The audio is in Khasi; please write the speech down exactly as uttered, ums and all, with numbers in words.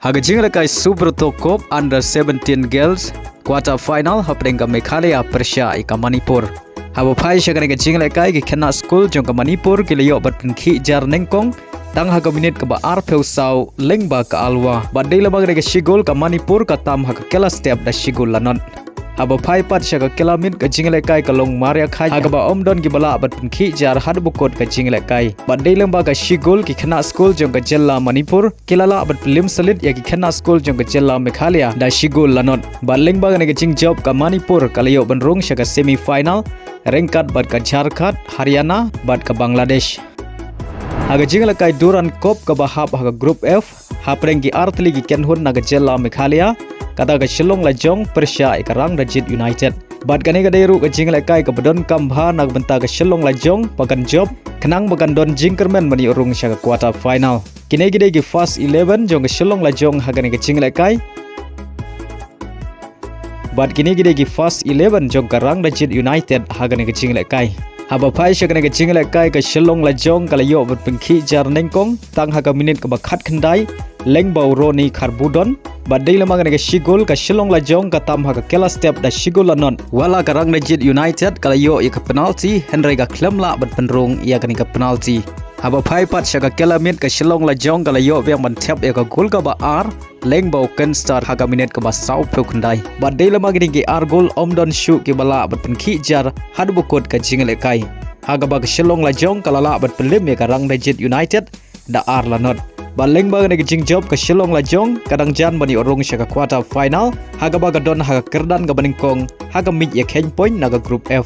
Ha ka jingïalehkai Subroto Cup Under seventeen Girls quarter final hapdeng ka Meghalaya pyrshah ïa ka Manipur. Haba phai sha kane ka jingïalehkai ki khynnah skul jong ka Manipur ki la ïoh ban pynkhih jar nyngkong tang ha ka minit kaba arphew saw lyngba ka Alwa. Bad dei lyngba kane ka shi gol ka Manipur ka tam ha ka kylla step da shi gol la nod. Haba phai pat sha ka kylla miet ka jingïalehkai ka long marïakhaiñ ha kaba ym don kiba lah ban pynkhih jar haduh ba kut ka jingïalehkai. Bad dei lyngba ka shi gol ki khynnah skul jong ka jylla Manipur ki la lah ban pynlip slit ïa ki khynnah skul jong ka jylla Meghalaya da shi gol la nod. Bad lyngba kane ka jingjop ka Manipur ka la ïoh ban rung sha ka semi final ryngkat bad ka Jharkhand, Haryana bad ka Bangladesh. Ha ka jingïalehkai Durand Cup kaba hap ha ka Group F, hapdeng ki artylli ki kynhun na ka jylla Meghalaya, kata ka Shillong Lajong pyrshah ïa ka Rangdajit United. Bad kane ka dei ruh ka jingïalehkai kaba donkam bha na ka bynta ka Shillong Lajong ba kan jop khnang ba kan don jingkyrmen ban ïoh rung sha ka quarter final. Kine ki dei ki first eleven jong ka Shillong Lajong ha kane ka jingïalehkai. Bad kine ki dei ki first eleven jong ka Rangdajit United ha kane ka jingïalehkai. Haba phai sha kane ka jingïalehkai ka Shillong Lajong ka la ïoh ban pynkhih jar nyngkong tang ha ka minit kaba khatkhyndai lyngba u Ronnie Kharbudon. Bad dei lyngba kane ka shi gol ka Shillong Lajong ka tam ha ka kylla step da shi gol la nod. Wat la ka Rangdajit United ka la ïoh ïa ka penalty hynrei ka khlem lah ban pynrung ïa kane ka penalty. Haba phai pat sha ka kylla miet ka Shillong Lajong ka la ïoh biang ban thep ïa ka gol kaba ar lyngba u Ken Starr ha ka minit kaba sawphew khyndai. Bad dei lyngba kine ki ar gol ym don shuh kiba lah ban pynkhih jar haduh ba kut ka jingïalehkai. Ha kaba ka Shillong Lajong ka la lah ban pynlip ïa ka Rangdajit United da ar la nod. Bad lyngba kane ka jingjop ka Shillong Lajong ka dang jan ban ïoh rung sha ka quarter final ha kaba ka don ha ka kyrdan kaba nyngkong ha ka miej ïakheiñ point na ka Group F.